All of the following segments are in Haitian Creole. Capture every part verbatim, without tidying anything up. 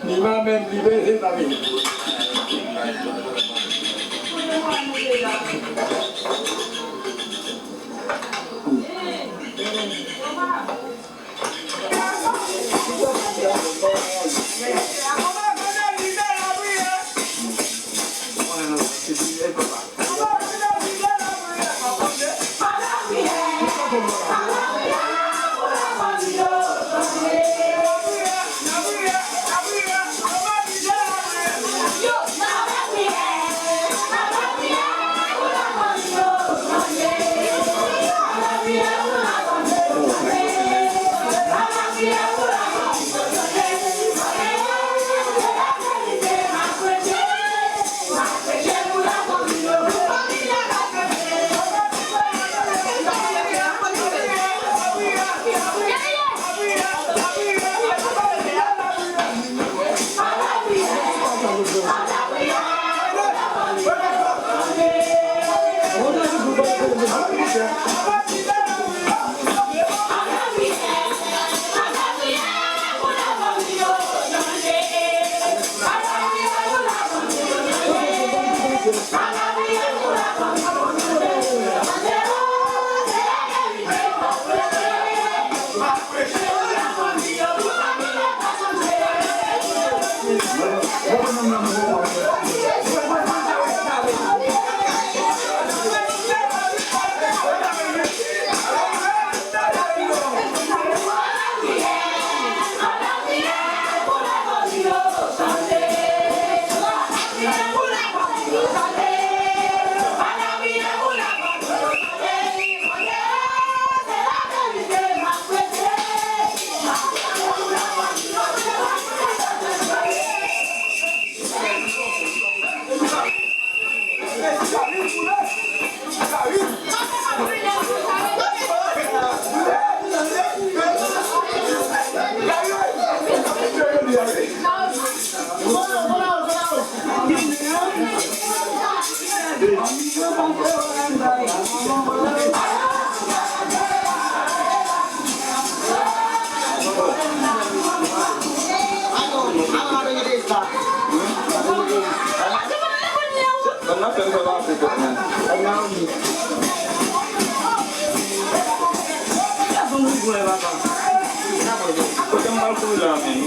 Li pa menm li beze pa vini. Kote m pral kouri la menm?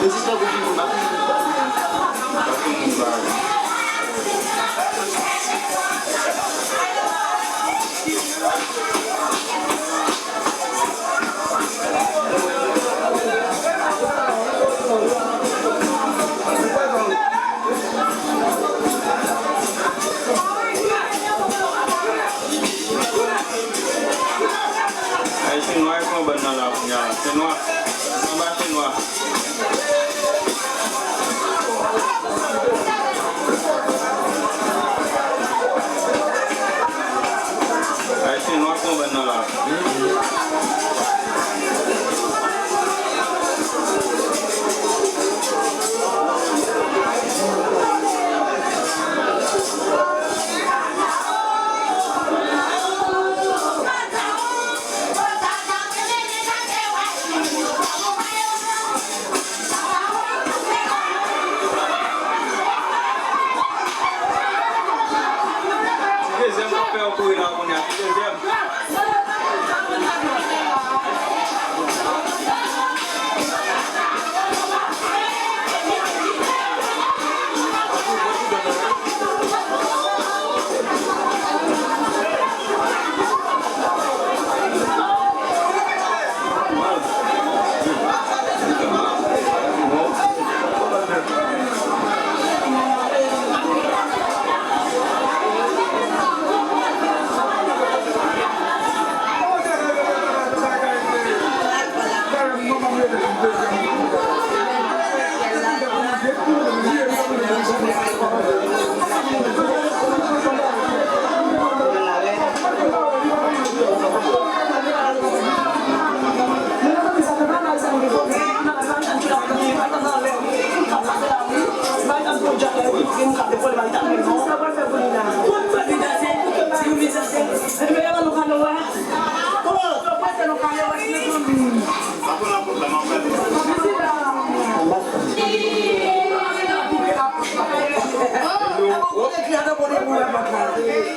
Ay, se nwa ki pran bòn nan la kounye a. Se nwa. Anba se nwa. Ay, se nwa ki pran bòn nan la. Ti dezyèm k ap fè yo kouri la kounye a, ti dezyèm.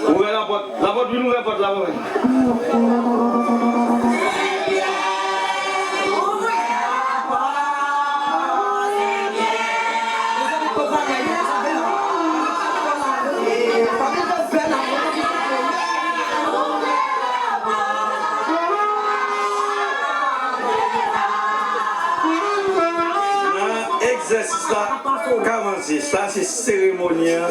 Ouvè lapòt. Lapòt, vin ouvè pòt la pou mwen. Nan egzèsis la kòmanse. Sa se seremoni an.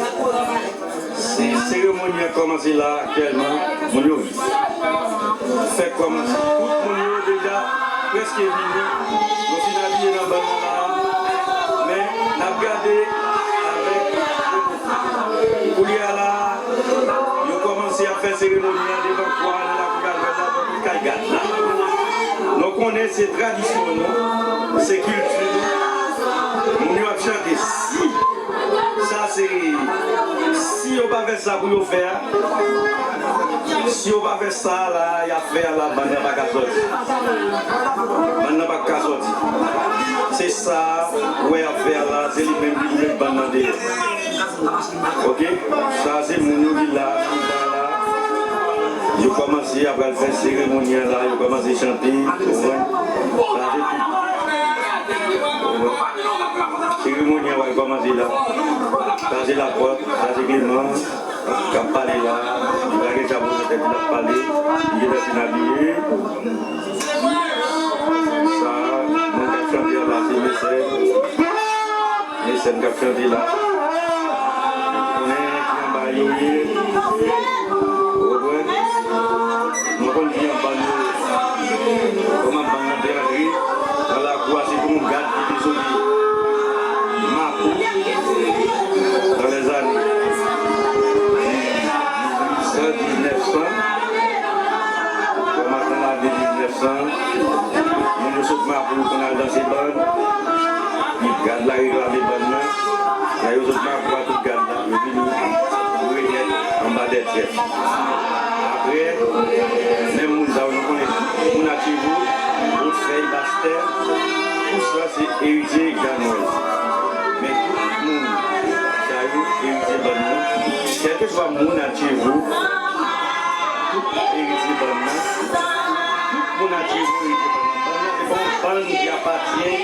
Se seremoni an kòmanse la aktyèlman. Moun yo fèk kòmanse. Tout moun yo deja prèske vini. Yo fin abiye nan bòn nan la. Men, n ap gade avèk kounye a la, yo kòmanse ap fè seremoni an devan kwa nan lakou Kalvè la, bò kay gad la. Nou konnen se tradisyon nou, se kilti nou. Moun yo ap chante. Si Sa se, si yo pa fè sa pou yo fè a, si yo pa fè sa la, y ap fè a la, bann nan pa ka sòti. Bann nan pa ka sòti. Se sa, ou wè y ap fè a la, se li menm ki pou met bann nan deyò. Oke? Sa se moun yo ki la, ki la la. Yo kòmanse, y ap pral fè seremoni an la, yo kòmanse chante, ou konprann? Sa se tout. Seremoni an pral kòmanse la. Sa se Lapòt, sa se Kleman k ap pale la. Li pa gen chapo sou tèt li, l ap pale. Li gentan fin abiye. Sa, moun k ap chante an la, se Mesèn. Mesèn k ap chante la. Konnen ki anba yo ye. Ou konprann? Nou konn ki anba nou. Kòman bann nan te antre nan lakou a, se pou yon gad ki te soti Mapou nan lèzane mil uit san, diznèf san. Kòmanse nan lane diznèf san, moun yo sot Mapou konn al danse bann. Gad la reklame bann nan. Lè yo sot Mapou a, tout gad la, yo vini pou remèt anba dèt chèf. Apre, menm moun sa yo, nou konnen tout moun Atyevo, Wotfèy, Bastè, tout sa se eritye Ganmòy. Men tout moun sa yo eritye bann nan. Kèlkeswa moun Atyevo, tout eritye bann nan. Tout moun Atyevo eritye bann nan. Bann nan se pa yon bann ki apatyen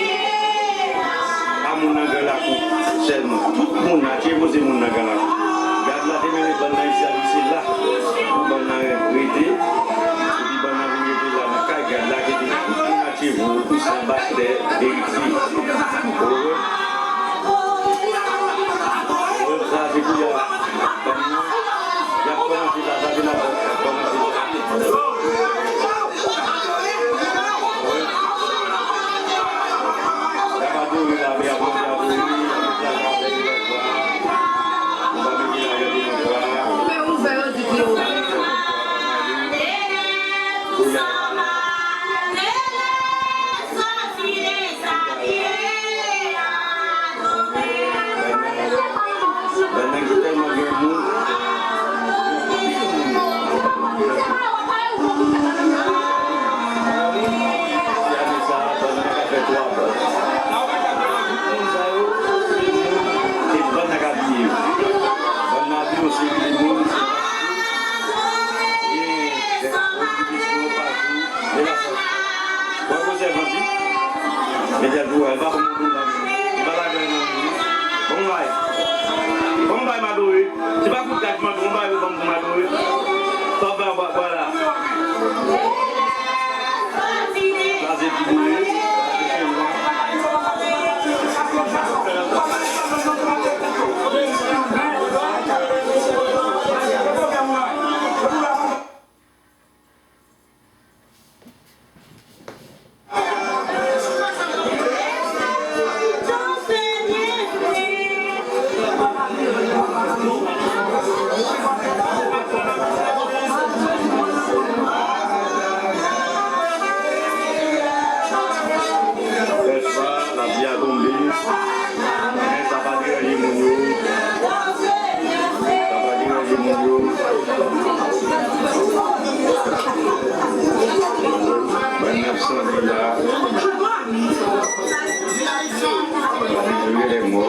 Moun nan gran lakou sèlman. Tout moun, Natye poze moun nan gran lakou. Gad la te mennen bann nan isi a, li se la pou bann nan rete. Epi bann nan vin rete la nan kay gad la, ki te tout moun Natye vo, Tousen, Bastè, Eritye. Ou wè? Ou wè, sa se kounye a. Bann nan, y ap kòmanse la, sa se la, y ap kòmanse la. Bann nèg ki tèlman gen moun. Se ane sa a, bann nan ka fè twa ban. Tout moun sa yo, se moun, se bann nan k abiye yo. Bann nan abiye yon seri de moun, se paske gen kontribisyon pa jou, de la fòs. Wè konsèvan di? Medya di wè, pa konn moun la, li pa lagè nan moun. Bon bay. Bon bay, Madore. Se pa kout kach, Madore, bon bay, bon, bon, Madore. Sa w fè anba bwa la. Sa se ti boule. Fè fwa, lapli a tonbe. Men sa pa deranje moun yo. Sa pa deranje moun yo. Bann nan ap santi la. Yo gen lè mò.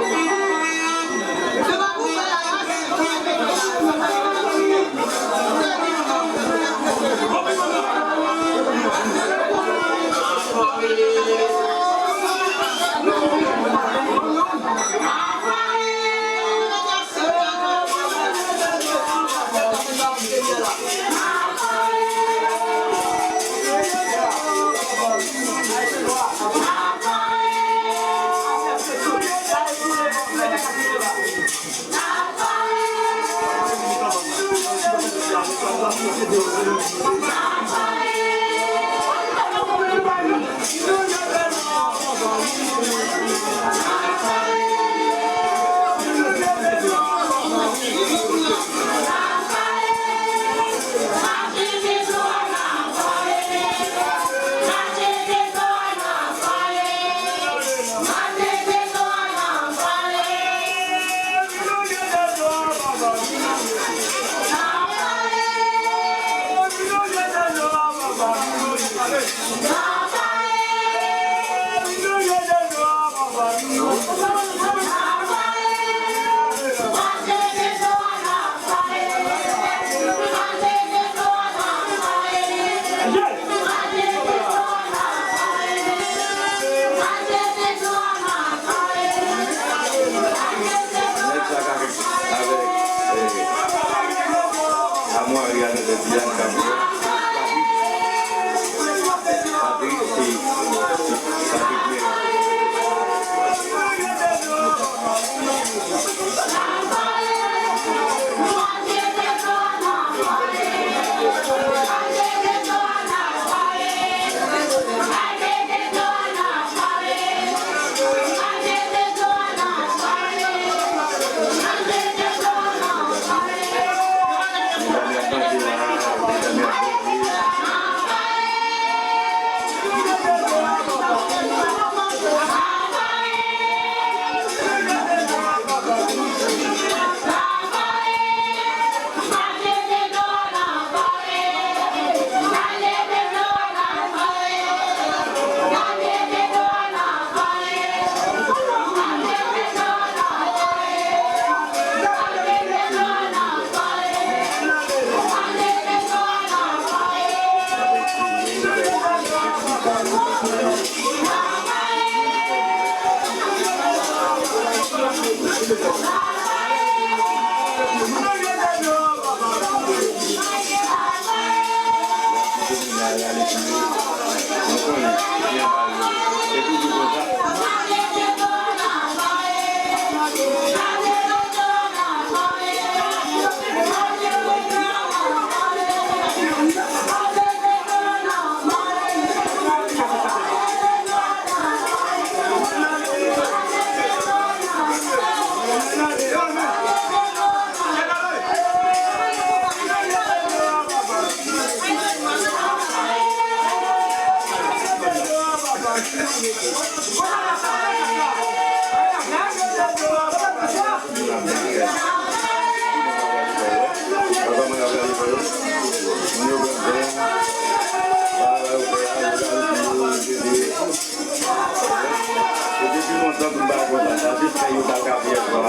Fè yo ta ka fè yè swa.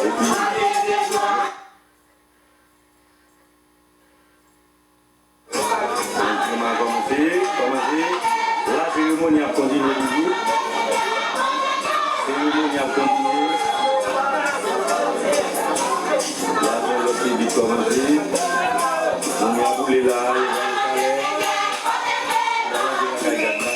Epi, Kòmanse, kòmanse. La, seremoni ap kontinye toujou. Seremoni ap kontinye. La, se yon lòt piblik kòmanse. Moun yo ap boule la, yo ba yo chalè. La, se lakay gad la.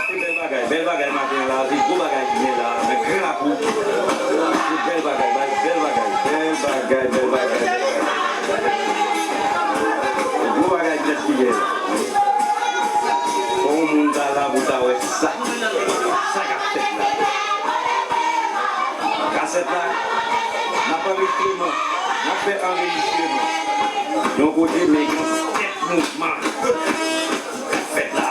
Se bèl bagay, bèl bagay maten an la, se gwo bagay ki gen la, nan Gran Lakou. Se bèl bagay, bèl bagay, bèl bagay, bèl bagay, bèl bagay. Se gwo bagay nèt ki gen la. Fò yon moun ta la pou ta wè sa, sa k ap fèt la. Kasèt la, n ap anrejistreman, n ap fè anrejistreman. Yon kote, men gen kèk mouvman k ap fèt la.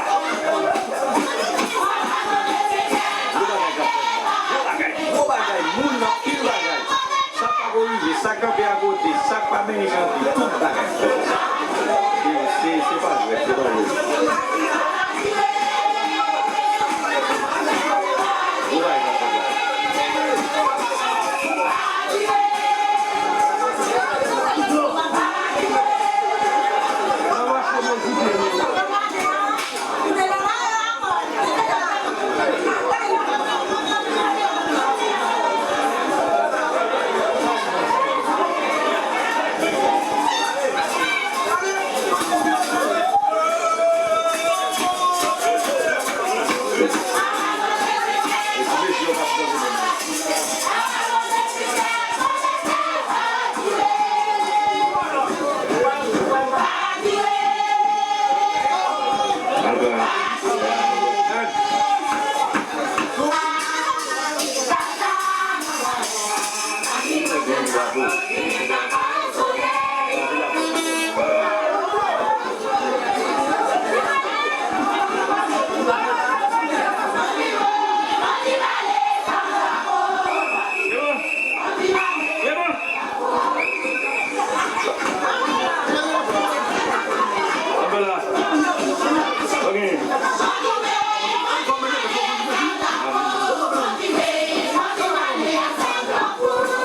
Gwo bagay k ap fèt la. Gwo bagay, gwo bagay, moun nan pil bagay. Sa k pako rive, sa k kanpe akote, sa k pa mennen chante, tout bagay. Se, se, se pa jwèt, se pa jwèt. Gwo bagay k ap fèt la.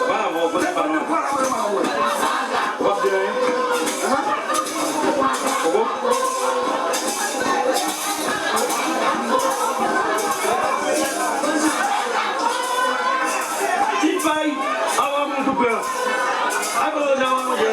Bravo, kote pa nou. Ou p ap di anyen? Koko? Ti pay, awa moun tout pè. Aplodi awa moun pè.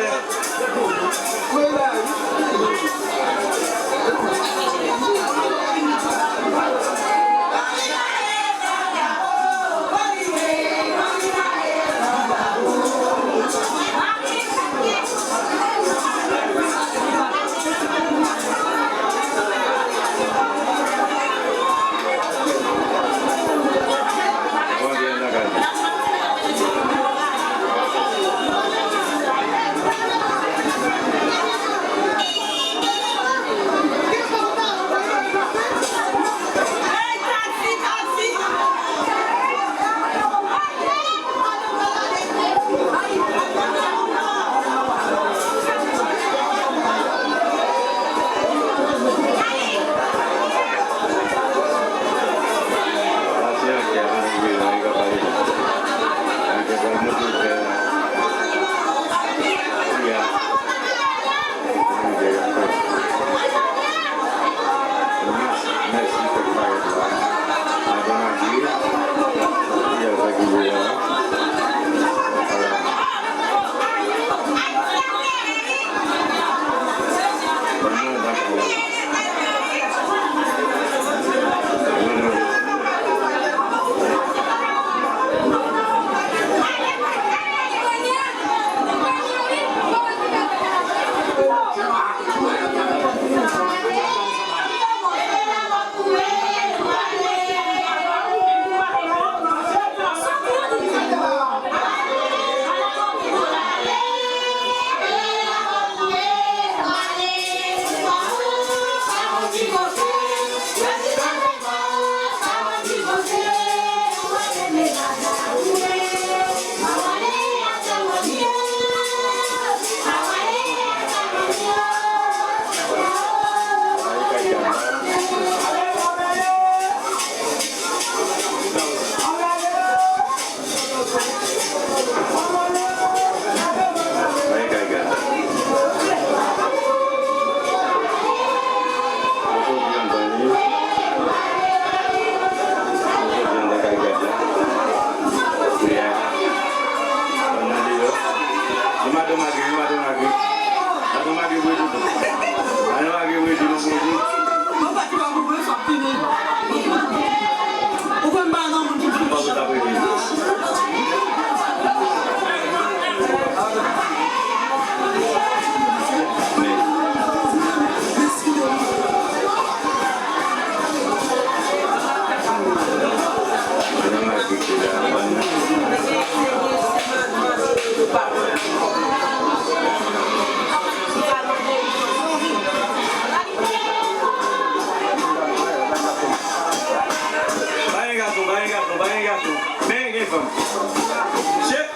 Chèf,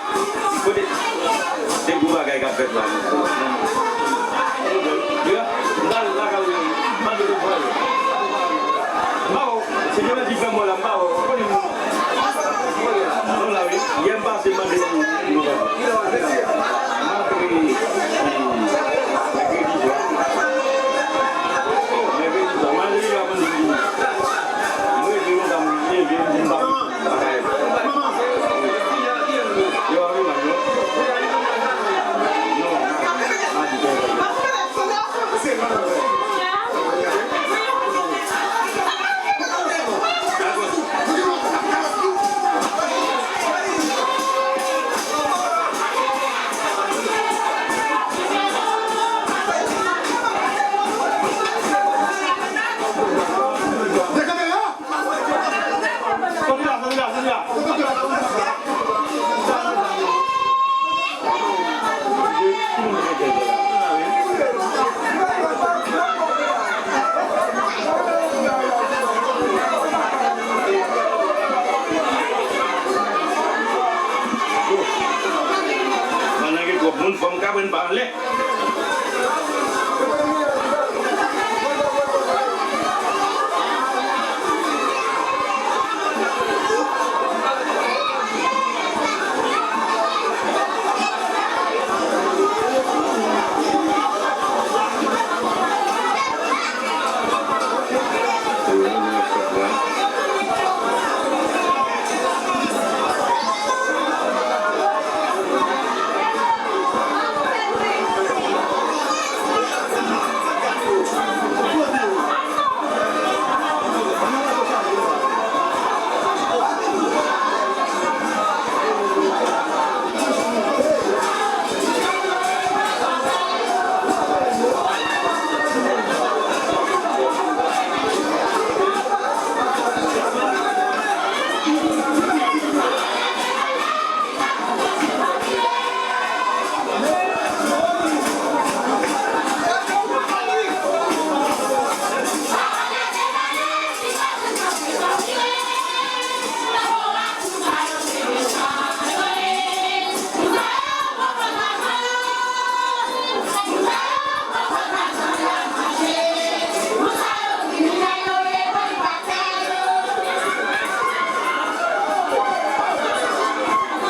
kote? Se gwo bagay k ap fèt la. Yo, m pral lakay ou, m pa gen pou pale. M pa wè w. Se Jewèl ki fè m wè la, m pa wè w. Ou konnen m. Non, la, wi. Yè m pase, m mande pou, pou nou pale. M ap, e, e, mèkredi swa. Mèkredi swa. M ale deja pou m di. M rete lontan, m leve, m di m pa. Pandan gen twòp moun, fò m ka pran pa anlè.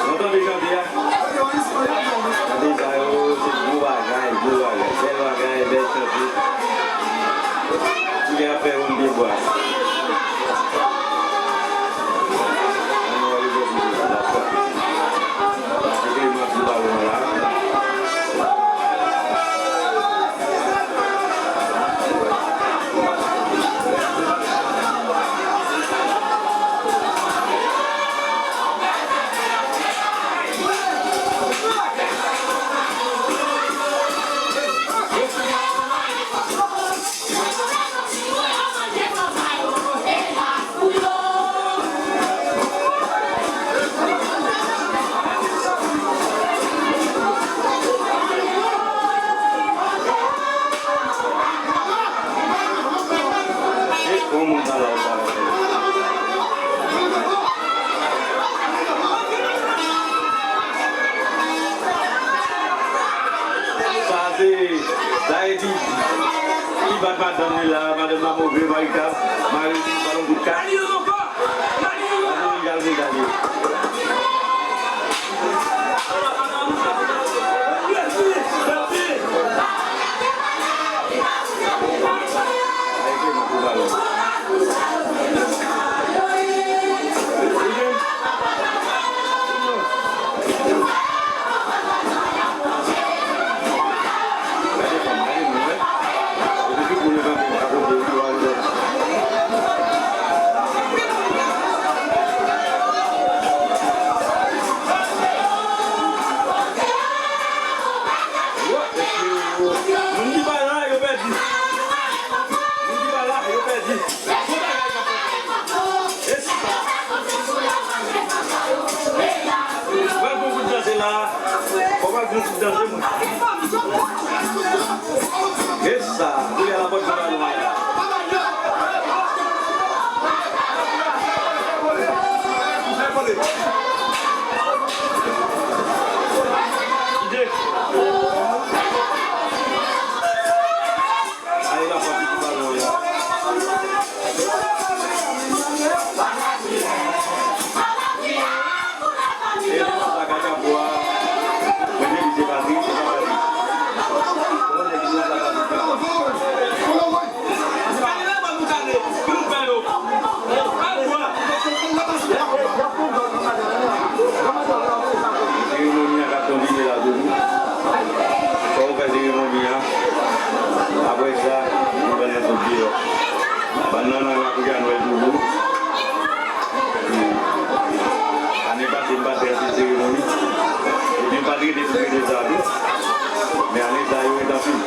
Nou tande chante a? Tande sa yo, se gwo bagay, gwo bagay, bèl bagay, bèl chante. Kounye a fè yon pye bwa. Ann wè rezon pou sa. Epi m ap di balon an la. Sa se, sa e di, ki bat madanm li la, madanm nan move, Marita, mari li, balon kout kat. Madanm li al regarde. Moun ki pa la, yo pèdi. Moun ki pa la, yo pèdi. Bon bagay k ap fèt. Yes. Mwen pou kout danse la. Fò mwen pou kout danse, mwen. Yes, sa. Kounye a la pòt pou la lwen. Apre anpil seremoni. Epi yo pa t rete pou rete sa tou. Men ane sa yo ret anpil.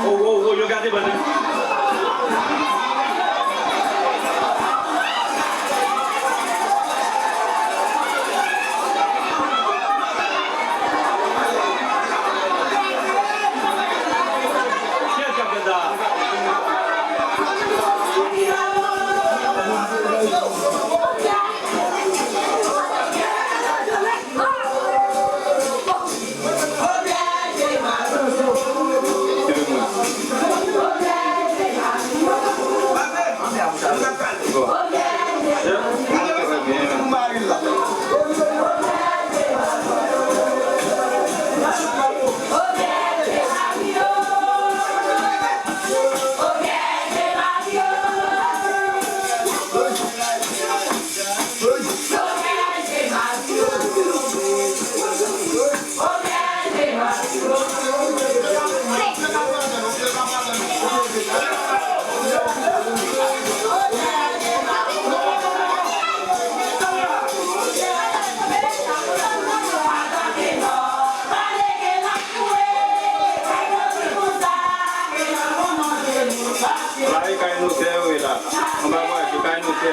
Oh, oh, oh, yo gade bann nan. Kiyès k ap fè sa? La e kay notè yo ye la. Anba vwazi kay notè.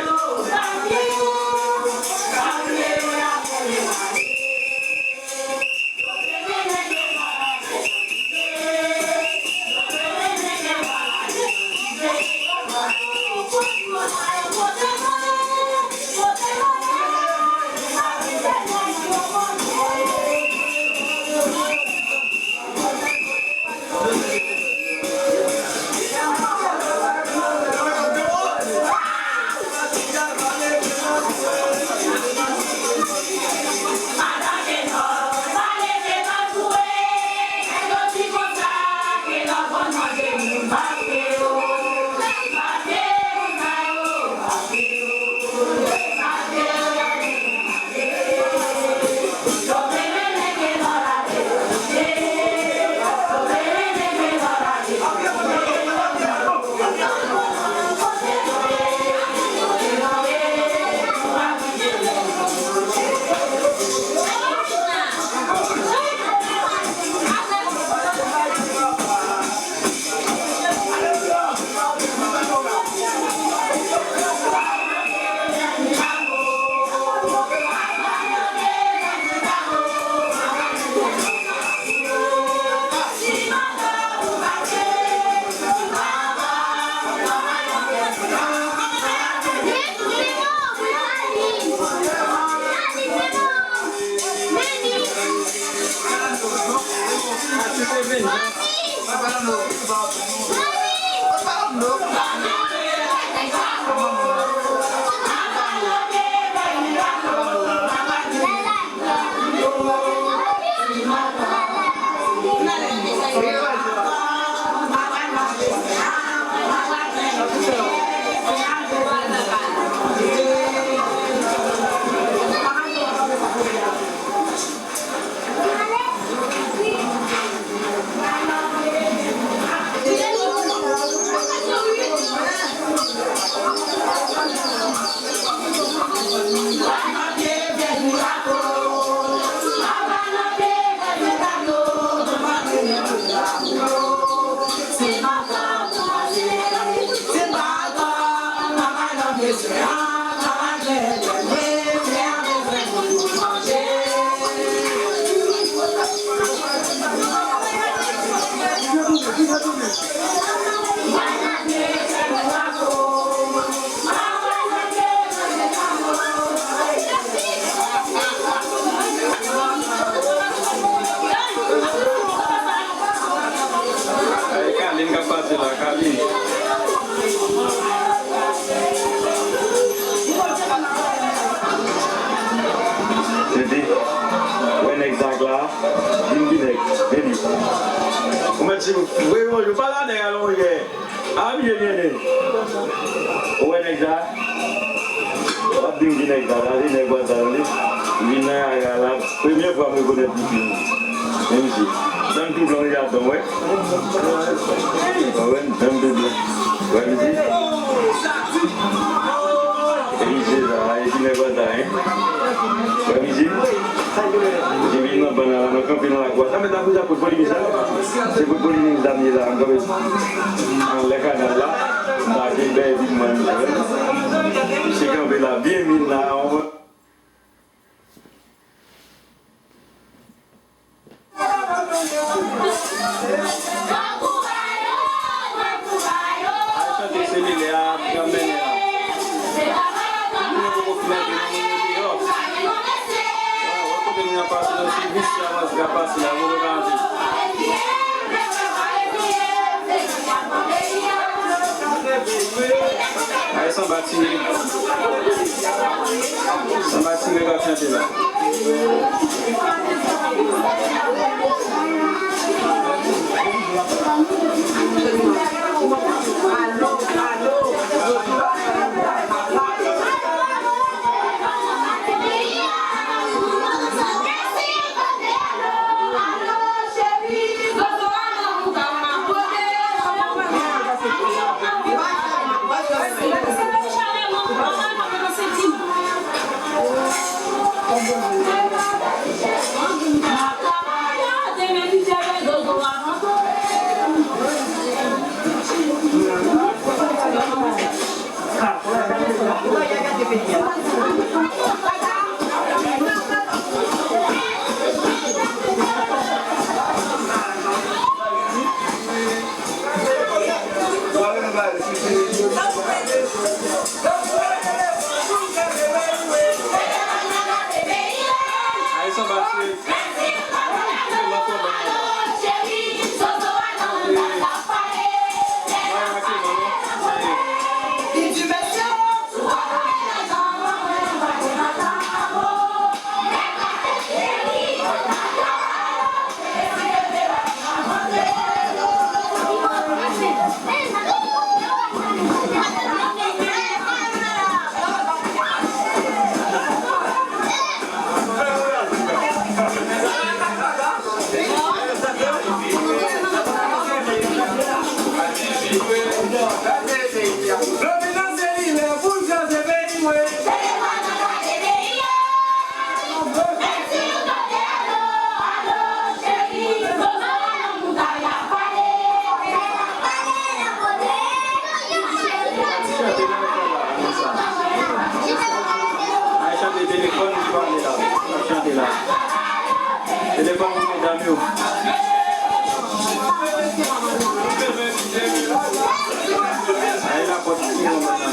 La, vin vin nèg, vini. Ou mèt di, wi, bonjou, pale a nèg a lonjè. A, byen, byen, byen. Ou wè nèg sa? W ap di m ki nèg sa, sa se nèg Bwazal li. Li vin nan Yaya la. Premye fwa m rekonèt li. Men misye. Dam pi blan li ladan, wè. Wè, dam pi blan. Wè misye. E misye sa, e ki nèg Bwazal, hein? Wè misye. Misye vin nan bann la, nou kanpe nan lakou a. Sa mèt ap vin ap pot polinik sa. Se pot polinik sa m ye la, m kanpe. Anlè kanal la, m pa gen bèy vin mwen, misye. Misye kanpe la, byen vin la, on. Al chante se li lè a ap mennen la. Moun yo poko fin antre nan moun yo deyò. Wè, wè kote moun ap pase nan sèvis, y ap pase la, moun yo ka antre. Ay, sanba tire. Sanba tire k ap chante la. Ay, chante telefòn ki pale la. Chante la. Telefòn pou medam yo. Ay, lapòt ki nan men nan.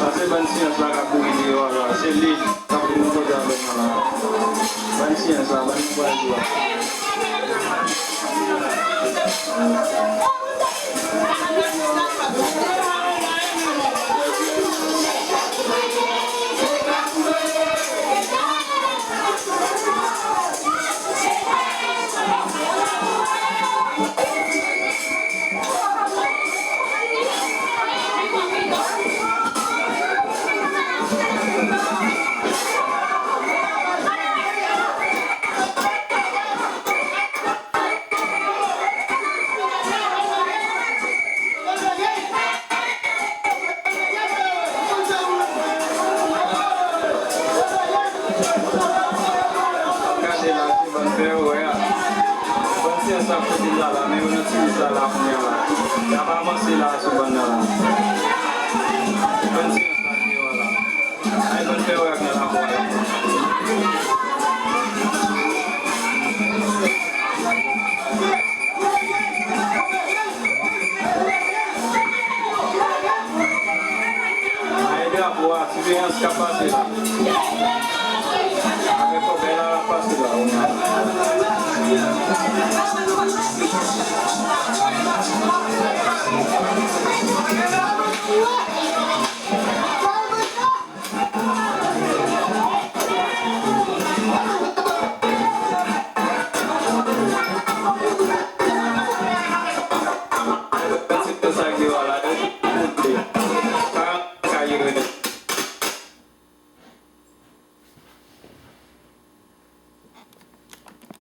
Sa se bann siyans la k ap boule deyò a la. Se li k ap vin koze avèk nou la. Bann siyans la, bann boujwa. Sa la kounye a la. N ap avanse la sou bann nan la. Bann silans la deyò a la. Ay, bann fè wè ak nan lakou a la. Ay, drapo a, siveyans k ap pase la. Avèk kòbèy la, l ap pase la.